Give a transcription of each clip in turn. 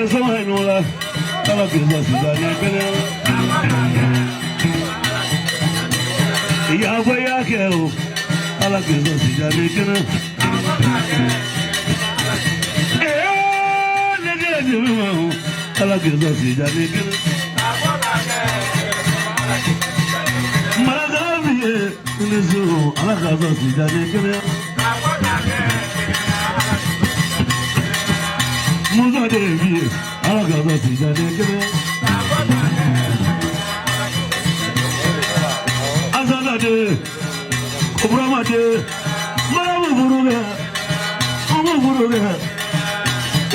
Soma ala k'i sɔn sisan ni kɛnɛya y'a fɔ y'a kɛ o ala k'i sɔn sisan ni kɛnɛya ee ne den di ma o ala k'i sɔn sisan ni kɛnɛya maraka min ye ni so ala k'a sɔn sisan ni kɛnɛya muso de bi ye ala k'a sɔn sisan ni kɛnɛya asala de oburama de maramu furu bɛ umu furu bɛ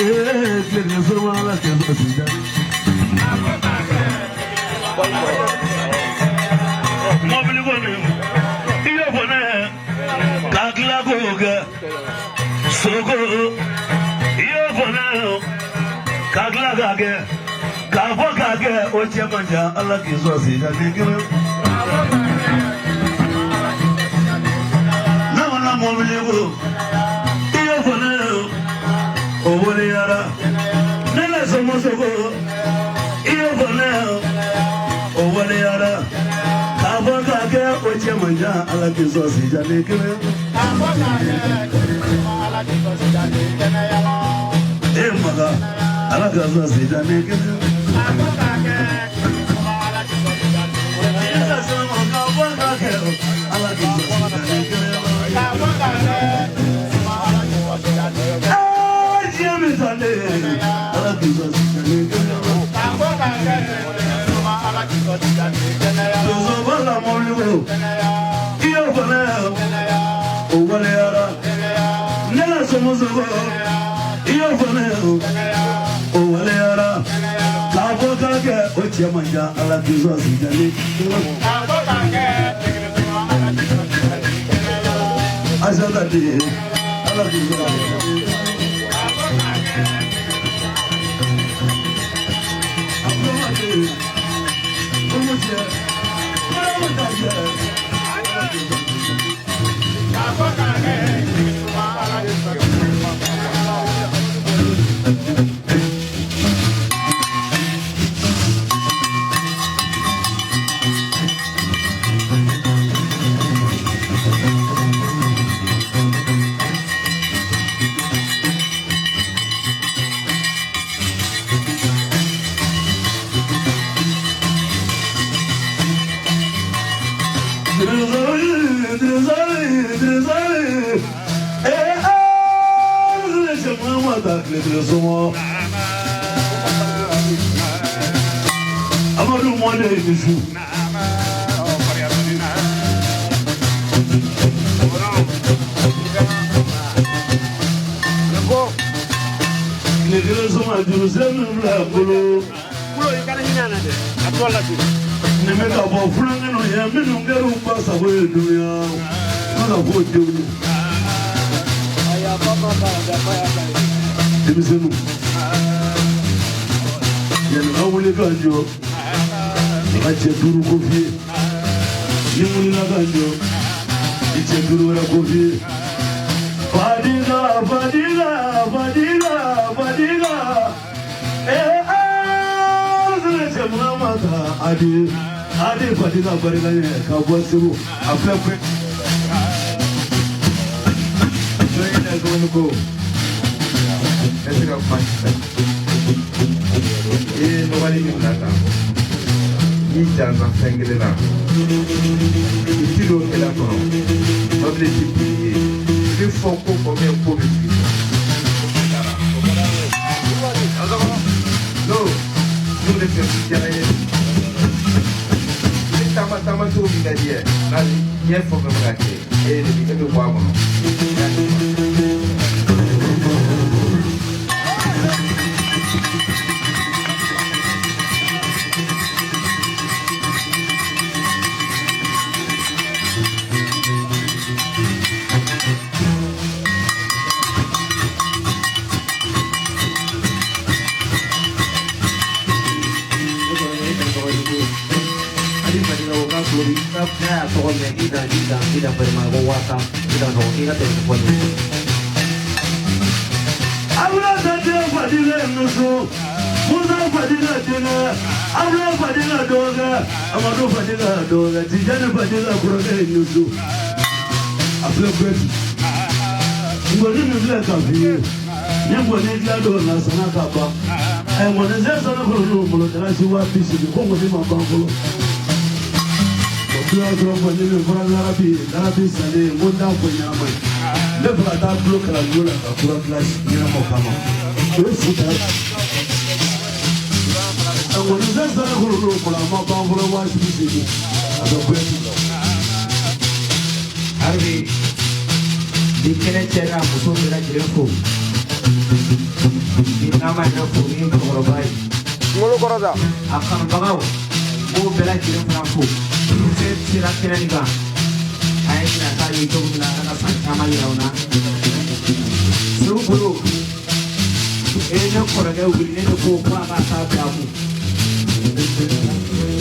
ee tile sɔrɔ ala k'a sɔn sisan mɔbili kɔni i y'o fɔ ne ye k'a tila k'o kɛ soko i y'o fɔ ne ye k'a tila k'a kɛ k'a fɔ k'a kɛ o cɛ man jan ala k'i sɔn sisan ni kelen ne mana mɔbili ko i y'o fɔ ne ye o waleyara ne la sɔmɔsɔkɔ i y'o fɔ ne ye o waleyara k'a fɔ k'a kɛ o cɛ man jan ala k'i sɔn sisan ni kelen e maga ala k'a sɔn sisan ni kelen ala k'i sɔn sisan ni kelen ee diɲɛ min salen ala k'i sɔn sisan ni kelen donso b'a mɔbili ko i y'o fɔ ne ye o waleyara ne la sɔmɔsɔkɔ i y'o fɔ ne ye o waleyara k'a fɔ k'a kɛ o cɛ man jan ala k'i sɔn sisan ni asata de ala k'i sɔn Amadu mɔden ni su. Tile kelen sɔngɔ juru sen min filɛ bolo. Nin bɛ ka bɔ funankɛninw ye minnu kɛr'u ba sago ye dunuya n ka fɔ denw ye. Denmisɛnninw yanni ka wuli ka jɔ a ka cɛ duuru ko f'i ye ni wulila ka jɔ i cɛ duuru wɛrɛ ko f'i ye. Fadiga Fadiga Fadiga Fadiga ee aa cɛ ma ta adi adi Fadiga barika ɲɛ ka bɔ Segu a filɛ koyi. Ko ne se ka kuma sisan i ye nɔgɔli min bila tan n'i janna fɛn kelen na i ti don kɛlɛ kɔnɔ mɔbili ti boli i ye i bɛ fɔ ko fɔ min ko bɛ sigi n'o n'o de fɛ diyara n ye i bɛ taama taama cogo min ka di ye n'a diɲɛ fɛn o fɛn bɛ ka kɛ e de bɛ e bɛ bɔ a kɔnɔ. Ne y'a tɔgɔ mɛn k'i dan k'i dan k'i dan fɛrɛ ko 10,000 i dan sɔgɔ k'i ka telefɔni. Abula sante Fadiga nusu. Musa Fadila denkɛ, Abdoulaye Fadila dɔgɔkɛ, Amadu Fadila dɔgɔkɛ, Tijani Fadila kɔrɔkɛ ye Yusu. A filɛ Kuyɛti. Ngɔni min filɛ ka f'i ye, ni ngɔni dilan don na sanna ka ban. Ɛ ngɔni sen sanu kɔnɔ n'o bolo dalasi 80,000 ko ngɔni ma ban fɔlɔ. O tun y'a sɔrɔ ngɔni min fɔra larabi larabi salen n ko n t'a fɔ ɲɛnama ye. N bɛ fɛ ka taa tulo kalanso la ka kura dilan ɲɛnamaw kama. O ye su ta ye. Ngɔni sen sanu kɔnɔ n'o bolo a ma ban fɔlɔ 80,000 a bɛ Kuyɛti. Hali bi kɛnɛ cɛ n'a muso bɛɛ lajɛlen fo. Bi n'a ma yɛrɛ fo ni cɛkɔrɔba ye. Kunkolo kɔrɔta. A kanubagaw n b'o bɛɛ lajɛlen fana fo. Fɛn sera kɛnɛ nin kan. A ye ɲina k'a ye cogo min na ala ka san caman yira u na. Segu bolo e ye ne kɔrɔkɛ wuli ne de ko a ka taa bila a kun.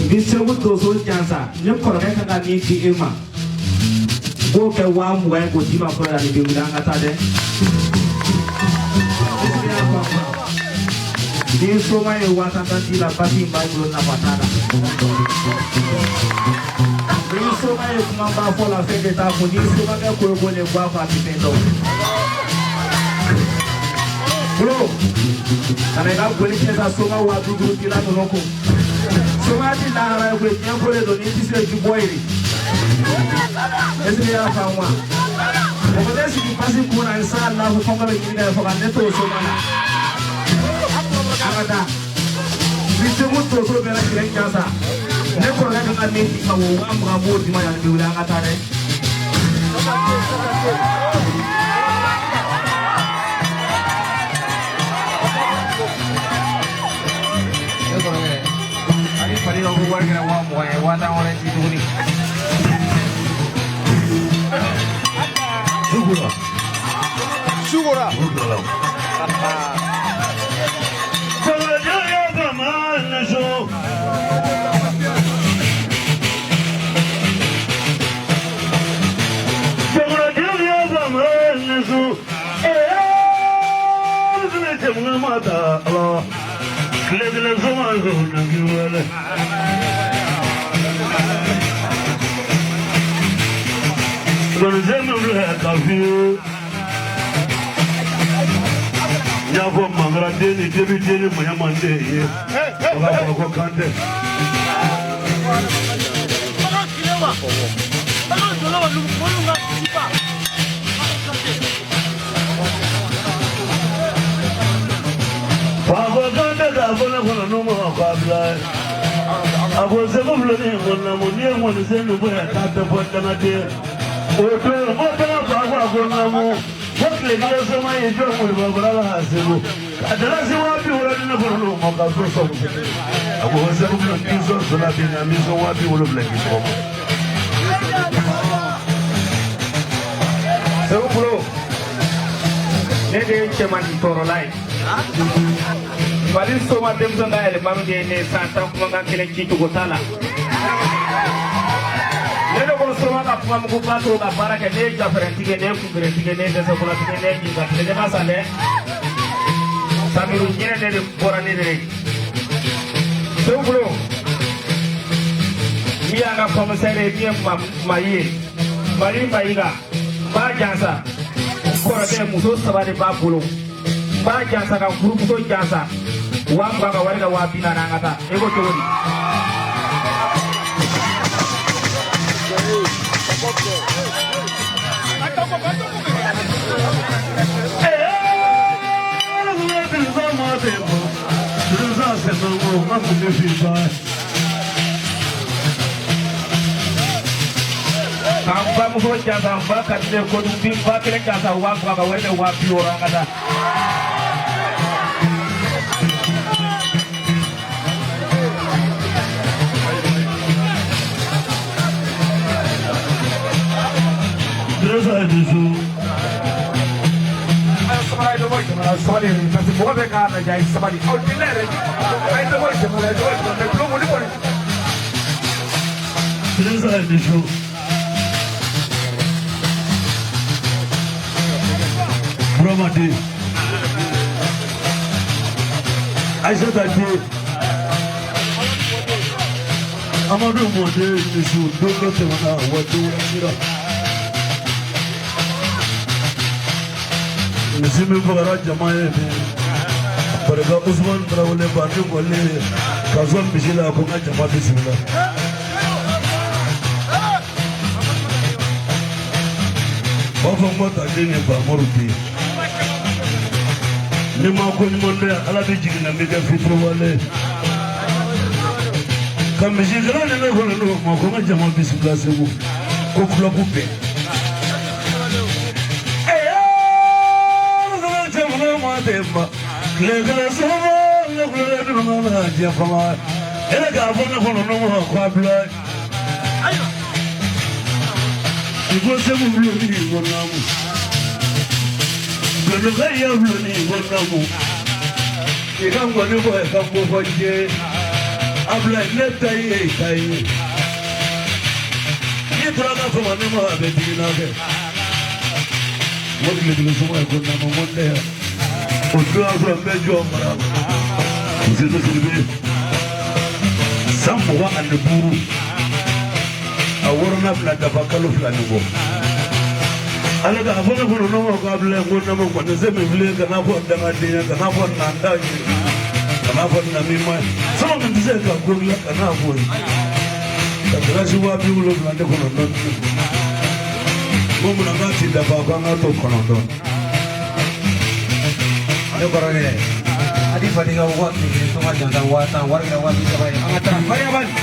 Bi Segu donso jansa ne kɔrɔkɛ kan ka min di e ma. N b'o kɛ 20,000 ye k'o d'i ma fɔlɔ yanni bi wuli an ka taa dɛ. Ni soma ye 10,000 d'i la basi in b'a bolo nafa t'a la. Ni soma ye kumaba fɔ la fɛn tɛ t'a kun ni somakɛ ko ye ko de bɔ a kɔ a tɛ fɛn dɔn. Bolo ka na i ka goli kɛ sa soma 50,000 dila ninnu kun. Soma ti lahara ye koyi diɲɛ ko de don n'i ti se ji bɔ yen. Est-ce que i y'a faamu wa? Mɔgɔ tɛ sigi basi kun na inshallah kɔngɔ bɛ ɲini ka faga ne t'o soma la. An ka taa. Ni Segu tonso bɛɛ lajɛlen jansa. Ne kɔrɔkɛ kan ka min d'i ma o 20,000 b'o d'i ma yanni bi wuli an ka taa dɛ. Ne kɔrɔkɛ, ani fali ko wari kɛra 20,000 ye, 10,000 wɛrɛ di tuguni. Sukura. Sukura. Sukura. N y'a fɔ mankaraden ni debiden ni maɲamanden ye o b'a fɔ ko kan tɛ. Faako kan tɛ k'a fɔ ne kɔnɔ n'u ma ko Abulaye. A ko Segu filɛ nin ye ŋɔni n'i ye ŋɔni sen nin bɔ yan k'a bɛɛ fɔ dangaden. O don ko danga fa ko a ko namu. Ko tile kelen soma ye jɔn moriba bɔra la ka Segu. A dala se 70,000 di ne kɔnɔ n'o ma ka so sɔn. A ko Segu filɛ k'i sɔn sola bi nka n b'i sɔn 70,000 k'i tɔgɔ ma. Segu bolo ne de ye cɛmanin tɔɔrɔla ye. Mali soma denmisɛn ka yɛlɛma min de ye ne san 10 kumakan kelen ci cogo t'a la. Ne de ko soma ka kuma muguba to ka baara kɛ ne ye jafɛrɛntigi ye ne ye kunfɛrɛntigi ye ne ye dɛsɛkolatigi ye ne ye ɲininkatigi ye ne ma sa dɛ. Samiru ɲinɛ ne de bɔra ne de ye. Segu bolo min y'an ka commissaire ye min ye Mayi ye Mali Mayiga n b'a jansa n kɔrɔkɛ muso 3 de b'a bolo. N b'a jansa ka furumuso jansa 20,000 ka wari ka 40,000 an ka taa e ko cogo di. K'an bamuso jansa n ba ka di ne ye kojugu bi n ba kelen jansa 20,000 ka wari kɛ 60,000 an ka taa. Sabali parce que mɔgɔ bɛ k'a lajɛ a ye sabali aw delila yɛrɛ a ye dɔ bɔ jama la a ye dɔ bɔ jama la mɛ tulon kɔni kɔni. Burama den. Aïssata den Amadu mɔden misiw don dɔ tɛmɛna wa don wɛrɛ sera misi min fagara jama ye bi barika Usumani Tarawele bandi kɔli ka sɔn misi la ko n ka jama bisimila. B'a fɔ n ko taden ni Bamuru den ni ma ko ɲuman dɔn Ala bɛ jigin na n bɛ kɛ fitiriwale ka misi kelen ni ne kɔni n'o ma ko n ka jama bisimila Segu ko kulɔku bɛɛ. Tile kelen sɔgɔma ne kulonkɛ dun ka diɲɛ fanga e k'a fɔ ne kɔnɔ ne ma ko a bila i ko Segu bulon ni ko naamu bulonka ya bulon ni ko naamu i ka ŋɔni bɔ i ka ko fɔ diɲɛ a bila ne ta ye i ta ye n'i tora ka fama ne ma a bɛ digi n'a kɛ n ko tile kelen sɔgɔma ye ko naamu n ko n tɛ yan o don y'a sɔrɔ n bɛ jɔ mara la Muso Sidibe san 25 a wɔɔrɔnan bɛna dafa kalo 2 ni kɔ ale k'a fɔ ne kɔnɔ ne ma k'a bila ko ne ma kɔni se min filɛ kana fɔ dangadenya kana fɔ nanda ye kana fɔ namima ye sama min tɛ se ka ko dilan kana fɔ ye ka garasi 70 ne kɔnɔntɔn ko munna k'a ti dafa ko an k'a to 9. Ne kɔrɔkɛ Adi Fadiga wa tile kelen sɔngɔ jansa 10,000 wari kɛra 30,000 ye an ka taa Mariya Bali.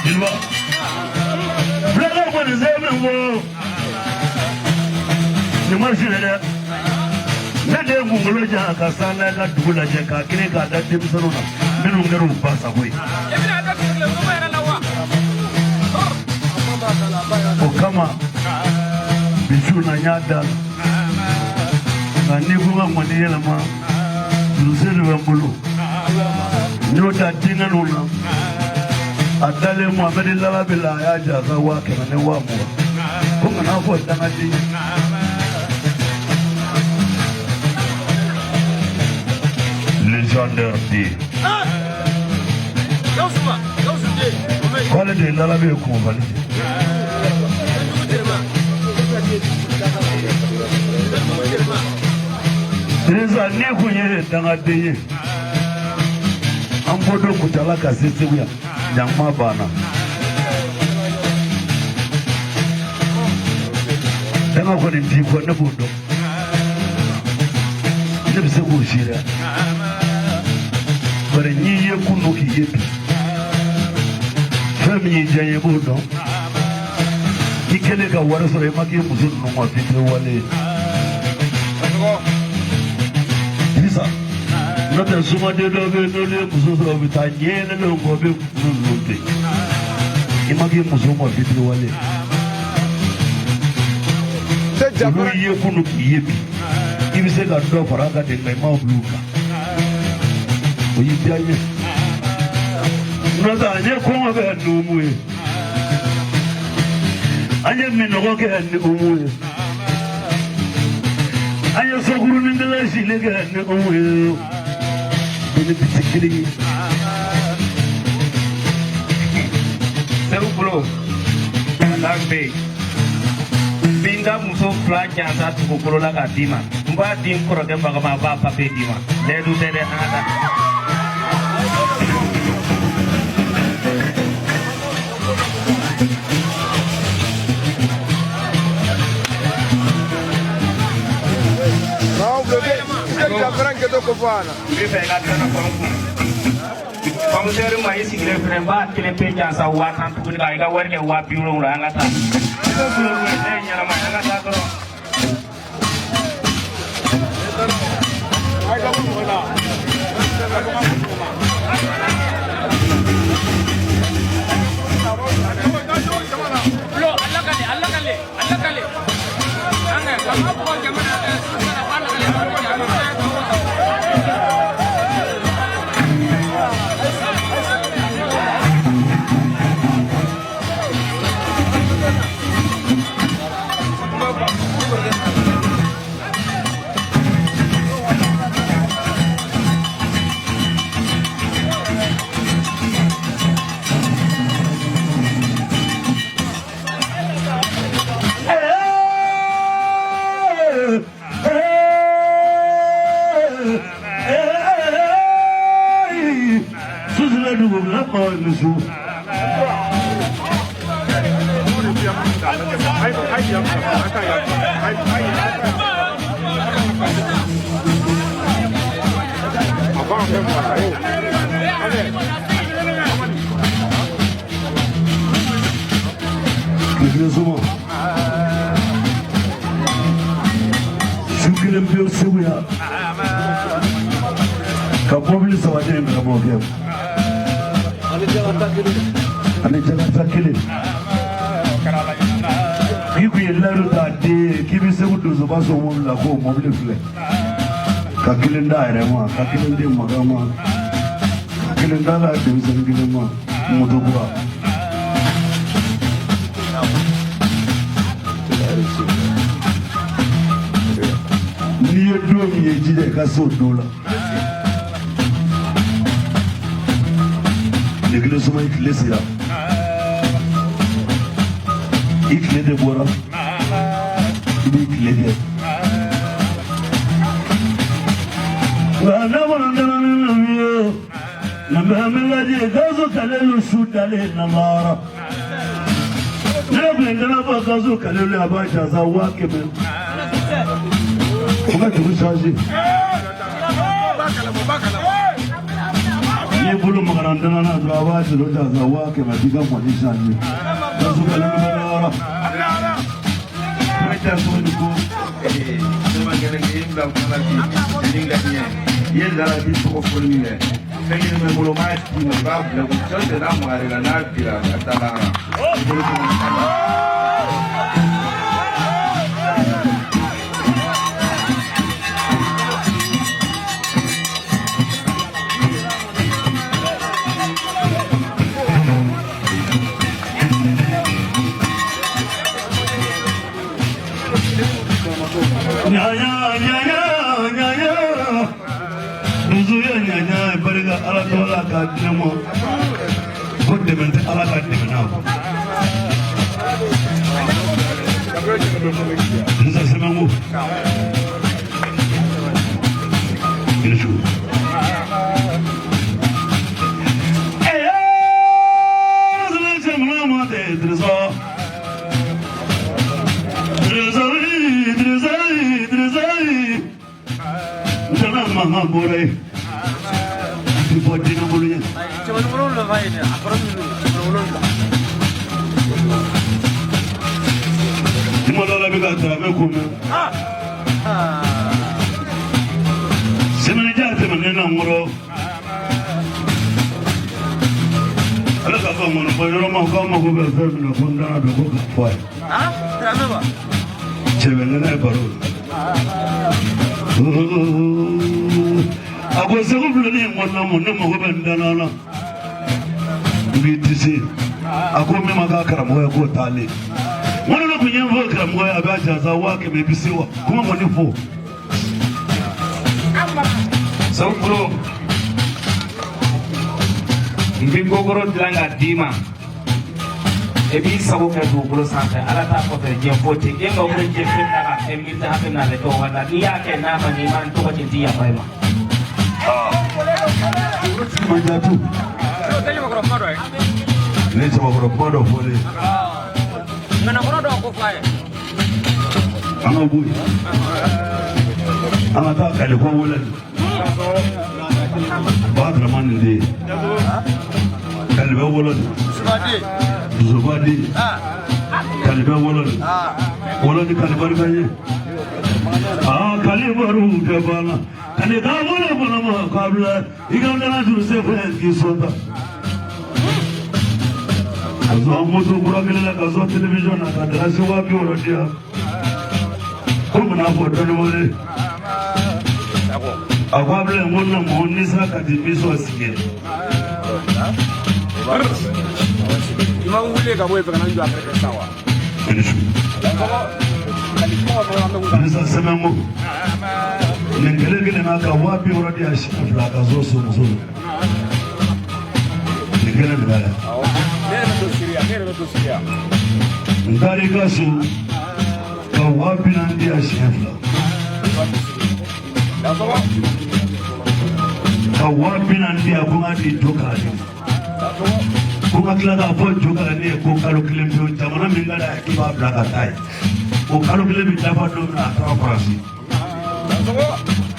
Jeliba fulakɛ kɔni se min fɔ nin ma si dɛ ne de ye kunkolo jan ka san n'a ka dugu lajɛ k'a kelen k'a da denmisɛnninw na minnu kɛra u ba sago ye. O kama bi su na n y'a da nka n'i ko n ka ŋɔni yɛlɛma dusu de bɛ n bolo n y'o da denkɛninw na a dalen Mohamɛdi Lalabi la a y'a ja ka 100,000 ni 20,000 ko kana fɔ dangaden ye. Légendaire D. K'ale de ye Lalabi ye kunfali cɛ. Dirisa n'i kun ye dangaden ye an bɔ don Kucala ka se Segu yan ɲankuma banna. Danga kɔni t'i kɔ ne b'o dɔn ne bɛ se k'o seereya bari n'i ye kunun k'i ye bi fɛn min y'i diya n ye i b'o dɔn i kɛlen ka wari sɔrɔ i ma k'i muso ninnu ma fitiriwale ye. Dirisa n'o tɛ sumaden dɔw bɛ yen n'olu ye muso sɔrɔ u bɛ taa ɲɛɛlɛnlenw kɔ u bɛ muso ninnu to yen i ma k'i muso ma fitiriwale ye. Olu ye kunun k'i ye bi i bɛ se ka dɔ fara a kan de nka i ma bila u kan o y'i diya n ye. N'o tɛ an ye kɔngɔ kɛ ni umu ye an ye minɔgɔ kɛ ni umu ye an ye sokurunin kelen sili kɛ ni umu ye o ni bi tɛ kelen ye. Segu bolo ala bɛ yen n bɛ n ka muso 2 jansa dugukolo la k'a d'i ma n b'a di n kɔrɔkɛ baga ma a b'a papiye d'i ma layidu tɛ dɛ an ka taa. N bɛ fɛ i ka dɔ fɔ n kun kɔmisɛri ma i sigilen filɛ n b'a kelen pe jansa 10,000 tuguni ka i ka wari kɛ 70,000 an ka taa. I bɛ bulon ne ye ɲɛnama ye an ka taa dɔrɔn. Tile suma su kelen pewu Segu yan ka mɔbili saba di karamɔgɔkɛ ma ani jakarta kelen. K'i kun ye layidu ta den ye k'i bɛ Segu donsoba sɔn mɔbili la, k'o mɔbili filɛ, ka kelen d'a yɛrɛ ma, ka kelen di Makan ma, ka kelen d'a ka denmisɛnnin kelen ma, moto kura. N'i ye don min ye, jija i ka se o don la. Tile kelen suma, i tile sera, i tile de bɔra, i b'i tile kɛ. Nka ne kɔni nana ni min ye, nin bɛɛ bɛ lajɛ Gaso Kalelu su dalen na lahara. Ne kun ye dana fɔ Gaso Kalelu, a b'a jansa 100,000. O ka juru charge. N'i bolo magara n dana na dɔrɔn, a b'a juru jansa 100,000, k'i ka mɔni charge. Gaso Kalelu bɛ lahara. Ne tɛ so ni ko sɛbɛn kɛnɛ k'i bila kuma la bi ni ka ɲɛ i ye larabi tɔgɔ fɔli min kɛ, fɛn kelen bɛ n bolo, n b'a d'i ma, i b'a bila kun fɛn fɛn n'a magar'i la, n'a bira ka taa lahara i bolo kɔnɔ. Ɲaɲa ɲaɲa ɲaɲa, dusu ye ɲaɲa ye, barika Ala tɔgɔ la k'a di ne ma ko dɛmɛ tɛ Ala ka dɛmɛ na. Musa Sɛmɛnko i ni su. Ɛyɛ sɛmɛ ma tɛ Dirisa Dirisa Dirisa Dirisa n tɛna mankan bɔra yen i bɔ diinɛ bolo ɲɛ. Cɛmanin wolonwula b'a ye dɛ, a kɔrɔ min don, cɛmanin wolonwula. Kuma dɔ la bɛ ka daramɛ ko mɛn. Semaine tɛmɛnen na n kɔrɔ. Ale ka fɔ ŋɔnifɔ yɔrɔ ma k'aw mako bɛ fɛn min na, ko n dana don ko k'a fɔ a ye. Dramé wa. Cɛ bɛ ŋɛnɛ ye baro la. A ko Segu filɛ in kɔnɔna ma, ne mako bɛ n dana la. N b'i disi. A ko min ma k'a karamɔgɔ ye k'o t'ale. N ko ne kun ye n fɔ karamɔgɔ ye, a b'a jansa 100,000, i bɛ se wa? Kuma kɔni fɔ. Segu Bulo, n bɛ gogoro dilan ka d'i ma, i b'i sago kɛ dugukolo sanfɛ, Ala t'a kɔfɛ diɲɛ foyi tɛ e ka wuli jɛ fɛn ta ka kɛ miiri hakɛ min na ale tɔgɔ la, n'i y'a kɛ n'a ma ɲɛ, i b'an tɔgɔ cɛn, ti yafa i ma. Manjatu. N'o tɛ ɲamakɔrɔ kuma dɔ ye. Ne ye cɛbakɔrɔ kuma dɔ fɔ ne ye. Ŋanakɔrɔ dɔw ko f'a ye. An ka bɔ yen. An ka taa Kaliko wele. Ba Dramani de ye. Kali bɛ wolo de. Subaden. Dusuba den. Kali bɛ wolo de. Wolo ni kali barika ye. Aa kali baru tɛ banna. Kali ka wolo fana ma k'a bila i ka dana juru se fɛn k'i sɔn ta. Ka sɔrɔ moto kura kelen la, ka sɔrɔ télévision na, ka darasi 60,000 di yan. Ko munna fɔ dɔɔni wele. A ko a bila n ko na mɔgɔ n'i sera ka di min sɔrɔ sigi. I ma wuli ka bɔ yen fɛ ka na n jɔ a kɛrɛfɛ sisan wa. I ni su. Kali kuma b'a fɔ an bɛ kun. Musa Sɛmɛnko. Nin kelen kelen n'a ka 60,000 di a siɲɛ fila ka so somuso la. Nin kelen de b'a la. Awɔ. Ne yɛrɛ bɛ to Siriya, ne yɛrɛ bɛ to Siriya. N taara i ka so ka 40,000 di a siɲɛ fila. Dasɔgɔ. Ka 40,000 di a ko n k'a di to k'a di. Dasɔgɔ. Ko ka tila k'a fɔ jo ka ne ye ko kalo kelen pewu jamana min ka d'a ye k'i b'a bila ka taa yen o kalo kelen bɛ dafa don min na a taara Faransi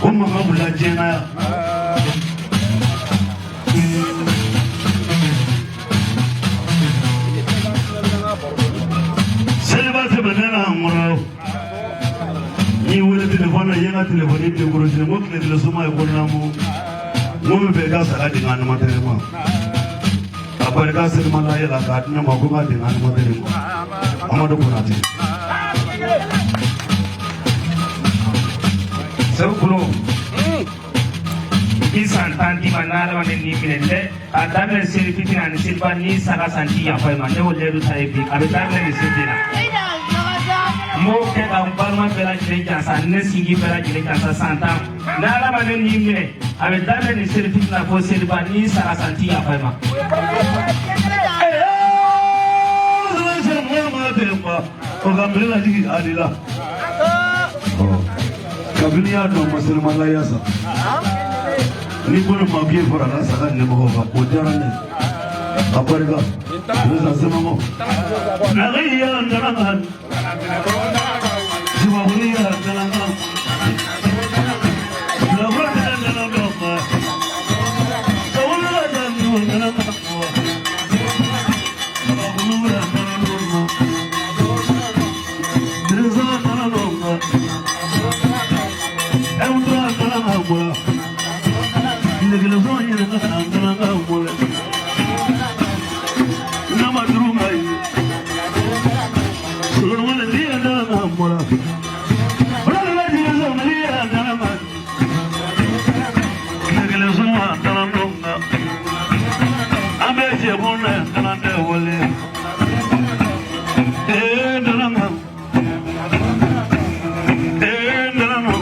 o mankan wulila diɲɛ na yan. Seliba tɛmɛnen na n kɔrɔ n y'i wele telefɔni na i ye n ka telefɔni décroché n ko tile kelen soma ye ko naamu n ko n bɛ fɛ i ka saga di n ka animateur ma a barika selima la yɛlɛ k'a di ne ma ko n ka di n ka animateur ma Amadu Konate. Seku Kulo i san 10 d'i ma n'Ala ma ne ni minɛ dɛ a daminɛ seli fitini ani seliba n'i saga san ti yafa i ma ne y'o layidu ta ye bi a bɛ daminɛ nin seli la n b'o kɛ ka n balima bɛɛ lajɛlen jansa ne sinji bɛɛ lajɛlen jansa san 10 n'Ala ma ne ni minɛ a bɛ daminɛ nin seli fitini na fo seliba n'i saga san ti yafa i ma. O ka minɛ lajigin a de la kabini y'a dɔn ma selimala sa ni ko ne ma k'e farala saga ɲɛmɔgɔ kan o diyara ne ye a barika Musa Sɛmɔgɔ nagaya nana jibaburiya nana labura nana dɔma sawula nana nana nana dɔma Dirisa nana dɔma Ewura nana mɔla Nɛgɛlɛsɔn yɛrɛ nana mɔla Nama duru ma ye Solomani diya nana mɔla Olala dirisa diya nana ma Nɛgɛlɛsɔn nana dɔma An bɛ jɛ mun na nana tɛ wale Ee nana ee nana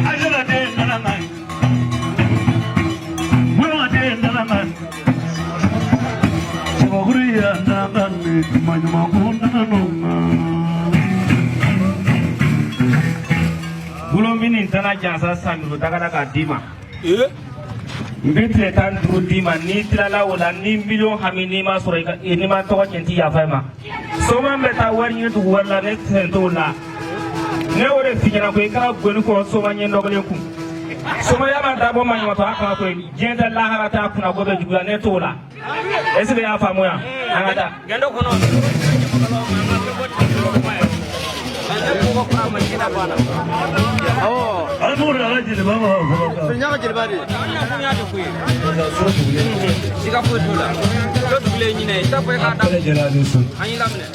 Ajala den nana Mama den nana Sabahuriya nana Maɲumanko nana Bolo min nin tana jansa san 5 taga la k'a d'i ma. N bɛ tile 15 d'i ma n'i tilala o la ni miliyɔn hami n'i ma sɔrɔ i ka n'i ma tɔgɔ tiɲɛ n ti yafa i ma. Soma bɛ taa wari ɲini dugu wɛrɛ la ne sen t'o la. Ne y'o de f'i ɲɛna ko i kana goni kɔ soma ɲɛ nɔgɔlen kun. Somaya ma dabɔ maɲumatɔ a kama koyi diɲɛ tɛ lahara tɛ a kunna ko bɛ juguya ne t'o la. Est ce que i y'a faamu yan? An ka taa. An b'o de ala jeliba ma fɔlɔ kan. Siga foyi t'o la. Dɔ dugulen ɲinɛ, i t'a fɔ e k'a da. Bɛɛ lajɛlen ni su. An y'i laminɛ.